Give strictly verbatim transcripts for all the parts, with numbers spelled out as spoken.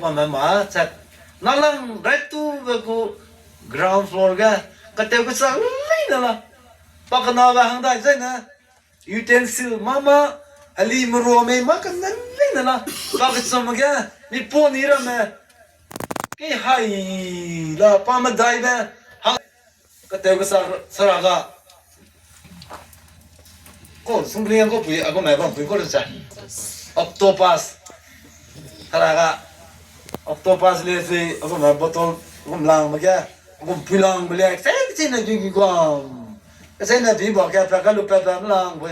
Pame ma chat. Nalang rai tube gu ground floor ge. Katew kesa leine la. Pa kenabe hang dai zai ne. Utensil mama, heli merua mei ma kena leine la. Pa kechum ge, mi pau ni ramme. Kei hai la, pa medai be. Ha, katew kesa, saraga. Ko, sungkling ko pui, a gu mai bam pui ko le cha. Octopus. Saraga. Octopus le sui, a gu mai bottle, a gu lang ma ge. A gu pui lang be le, sei, sei na ju gi guam. Sei na bi ba ge, pa ka lu pa pa lang be.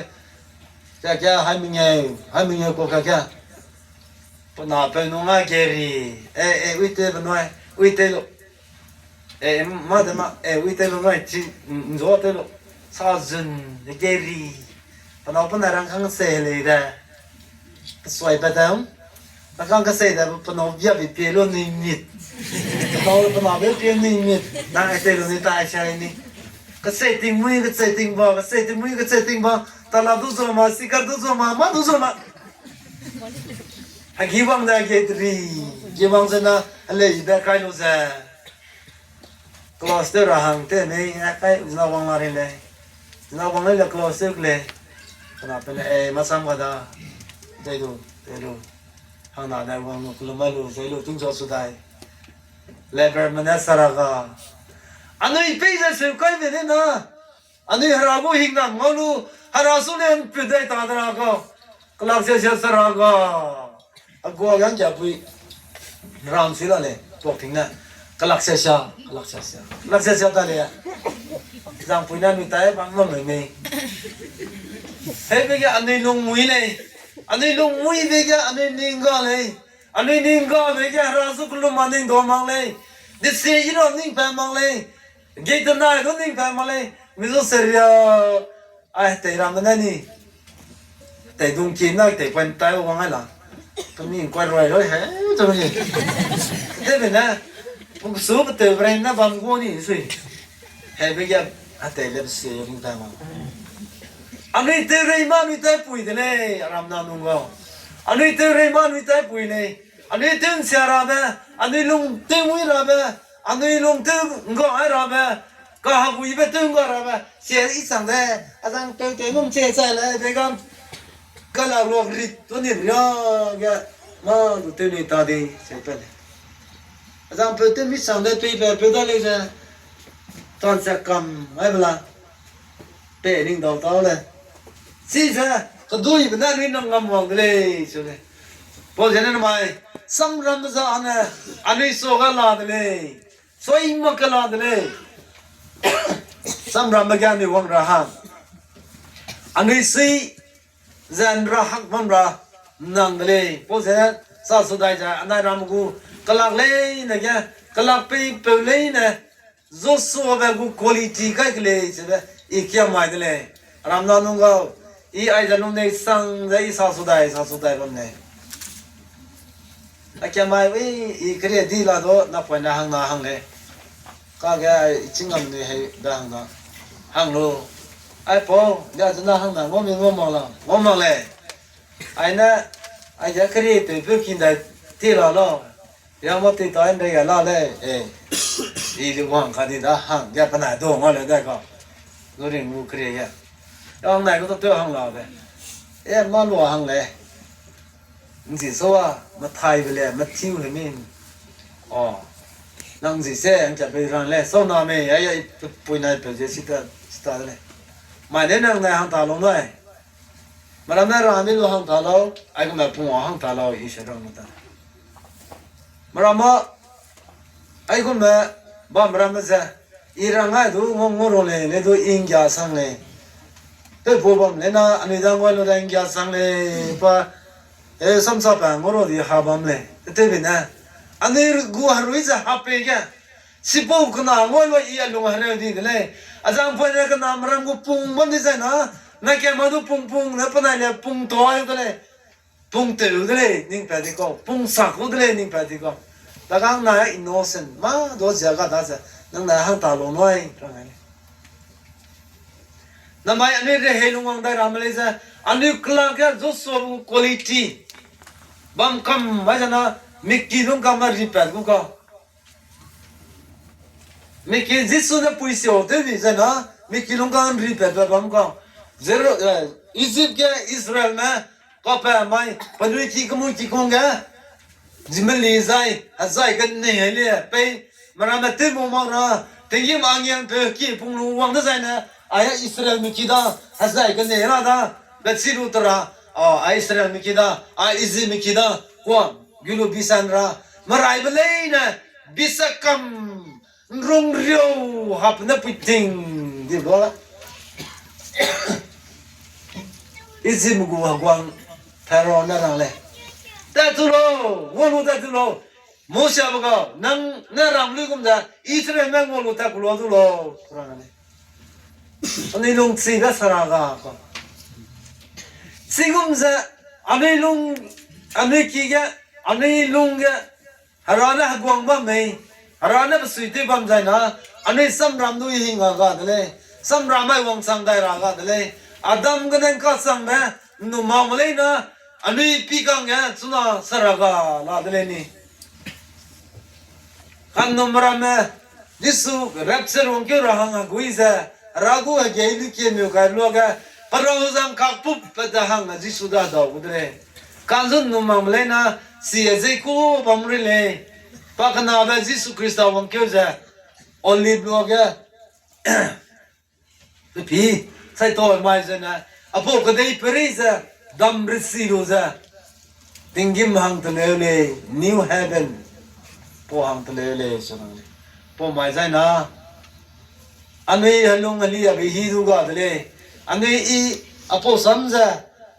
Ka ka, hai mengeu, hai mengeu ko ka ka. Pe na pe nung a geri. E, e, uite be nui, uite lu. E, ma de ma, e, uite lu nui, chi, nzo te lu. Sa zun, geri. Pe na pe na rang kang se le de. Pe suai pe dam. Pe kang ka se de, pe na bia bi pie lu ni mit. Pe na pe na bia pie ni mit. Na ai te lu ni ta ai sai ni. Ka se ting mui, ka se ting ba, ka se ting mui, ka se ting ba. Ta la du zo ma, sikar du zo ma, ma du zo ma. Hagi wang da ge tri, gi wang ze na, a lei be kai lu ze. Class te ra hang te nei, a kai zina wang la ri lei. Zina wang lei le class te lei. Kana pe ne, e, masam ga da. Zai du, zai du. Hang na da wang lu, kulum ma lu, zai lu, ting zo su dai. Lever mene saraga. Anui pei ze seu kai be ne na. Anui hera gu hing nam ngau lu, hera su le ’mpu dai ta de ra ga. Kelak sia sia saraga. A gua yang ja pui. Ram si la le, tuak ting ne. Kelak sia sia, kelak sia sia. Kelak sia sia ta le. Zang pui na nui tai bang ngam mei mei. Hei be ge anui lung mui lei. Anui lung mui be ge anui ning ga lei. Anui ning ga be ge hera su kelum ma ning dau mak lei. Desi i ra ning pa mak lei. Gei te nai du ning pa mak lei. Mi zu seria. Ai, tei ram ne ni. Tei dung ki na tei puen tai wang ai la. Pe mi ’ngkuai roi roi he, tu ni. Te be ne, pung su pe teu brei na bam gu ni sui. He be ge, a tei le pe sie yo ning tai ma. Anui tew rei ma anui tai pui de lei, a ram na nung ga. Anui tew rei ma anui tai pui lei. Anui tew ’nsia rabe, anui lung tew mui rabe, anui lung tew ’ngga ai rabe, kahaguibe tew ’ngga rabe, sia i sang de, a zang tew tew num che chai le, de gam, kala ruak rit tu ni ria ge, ma du tew ni ta di, se pe le. A zang peu tew mi sang de, tui pe peu da lei ze, tan se kam ai be la. Pe ning dau tau le. Chize, keduibe ne anui nang ngam wang de lei, su lei. Pau zene namai, samrambe za ane, anui suage la de lei. Sui mak ke la de lei. Samrambe ge anui wang ra hang. Anui sui ze ’nra hak bam ra nang de lei. Pau zene, sa su dai ze, anai ram gu, kelak leine ge, kelak pei peu leine, Joshuabe gu quality kai ke lei, sebe, i kiamai de lei. Ram na nung gau, i aize lungnei sang ze i sa su dai, sa su dai bam lei. A kiamai, ui, i kerie di la du, napoine hang na hang lei. Kage ai i chingam nui hei be hang na. Hang lu. Aipau, lia zena hang na, ngau mi ngau mak la, ngau mak lei. Aine, aige kerie teipeu kindai ti la lau. Ria mâ ti ta ’nrei ga la lei, e. I li wang ka di da hang, ge penai du ngau lei dai ka. Lu ring lu kerie ge. Hang nai gu ta tew hang la be. E, mâ lua hang lei. ’Nzi sua, Mathaibe le, Matthew le mi. O. Nang ’nzi se, ’ngka pei rang lei, sau na mei, ai, ai, pe-, pui nai pe ze sita, sita de lei. Mai ne nang nai hang ta lu nai. Meram ne rang mi lu hang ta lau, aigum ne pung a hang ta lau, i se rang ta. Meram ma, aigum ne, bam ramme ze, i rang ai du ngau ngau ro lei, le du i ’nggia sang lei. Tewpu bam lei na, anui da ngau lu da ’nggia sang lei, pa, e, samsa pa ngau ro di ha bam lei. Tewbe ne, anui gu herui ze ha pei ge, sipau kena ngau lu i a lung hereu di de lei. A zang pui ne kena meram gu pung bam di zai na, na ke ma du pung pung ne penai le pung tau de lei. Pung tew de lei, ning pat di kau. Pung sak ku de lei, ning pat di kau. Dagang na innocent, mâ du zia ga da ze, nang na hang ta lu nai, rang ai lei. Namai anui rehei lungwang dai ramme lei ze, anui kelak ge Joshua gu quality. Bam kam, mai ze na, Miki lungkame ripat gu ka. Miki Jisu ne pui siau tew di zai na, miki lungkam ripatbe bam ka. Zero, eh, Egypt ge Israelme, kape mai, penui ki kemui ki kung ge, zimeli zai, hezai kenei heli, pei, meramme tew mu mak ra, tinggîm angelpeu ki pung lu wang dezaine, a Israelme ki da, hezai kenei ra da, bechi lu tera, a, a Israelme ki da, a Egyptme ki da, kuam, gulu bisan ra, meraibe leine, bisa kam, nrung riu, hap ne pui ting, di ba. Egyptme gu heguang Pharaoh ne rang lei. Tat tu lau, ngua lu tat tu lau. Mosiabe ga, nang ne rang lui gum ze, Israelme ngua lu tat ku lau du lau, rang lei. Anui lung chibe sera ga ka. Chigum ze, anui lung, anui ki ge, anui lung ge, Hera ne heguang bam mei, Hera ne besuitew bam zai na, anui samram du hing a ga de lei, samram mai wangchang dai ra ga de lei, Adam gene kachangbe, nnum mak me leine, anui pi kangge chuna sera ga la de lei ni. Kannumme ramme, Jisu rapture wangkeu ra hang hegui ze, Hera gu hegei lukie meu gai luage, perau zang kakpup pe de hang Jisu da dau gu de lei. Kanzun nnum mak me leine, si ze ku bam ri lei. Pakenabe Jisu Khrista wangkeu ze, Olive luage, pe pi, saitau mai zene, apau kedei perei ze, dam risi lu ze, tinggîm hang teleu lei, new heaven, pau hang teleu lei, se nang lei. Pau mai zai na, anui helung heli abe hi du ga de lei. Anui i apau sam ze,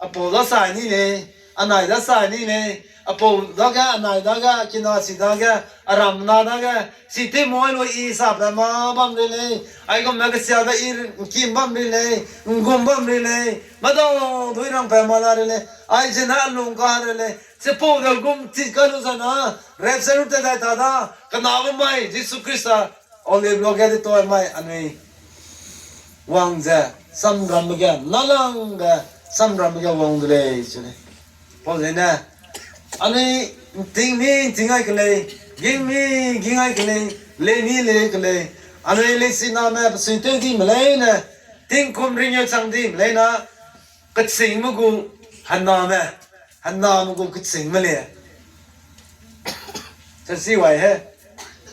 apau da sai ni lei, anai da sai ni lei, apau dage, anai dage, kina si dage, aram na dage, si tew mai lu i sabe ma bam ri lei, aigum me kesiabe i nkim bam ri lei, nggum bam ri lei, madau dui rang pe ma la ri lei, ai zene alung ka ri lei, chipau de gum chi ka lu zai na, rapture te dai ta da, kenabe mai, Jisu Khrista, Olive luage di tau mai anui wang ze, samrambe ge, nalangbe, samrambe ge wang de lei, se lei. Pau zene, anui ting mi ting ai ke lei, ging mi ging ai ke lei, lei mi lei ke lei, anui leisiname besuitew di me leine, tingkum ringeu chang di me leine, kechîngme gu hename, hename gu kechîngme lei. Sesi wai he,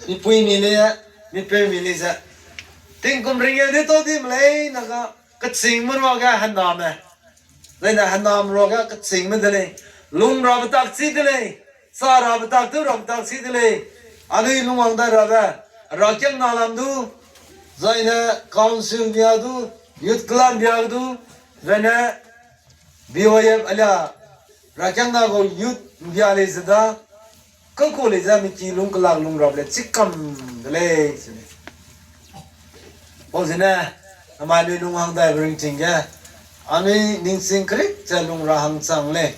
mipui mi lei, mipeu mi lei ze. Tingkum ringeu di tau di me leine ga, kechîngme ruage hename. Leine hename ruage kechîngme de lei. Lung rabe tak chi de lei. Sa rabe tak tew rabe tak chi de lei. Anui lungwang dai rabe, rakiangna lam du, zaine council bia du, youth club bia du, zaine B Y F alia, rakiangna gu youth bia lei ze da, kau ku lei ze miki lung kelak lung rabe le chikam de lei, se lei. Pau zene, namai anui lungwang daibe ringting ge, anui ningsing kerik ze lung ra hang chang lei.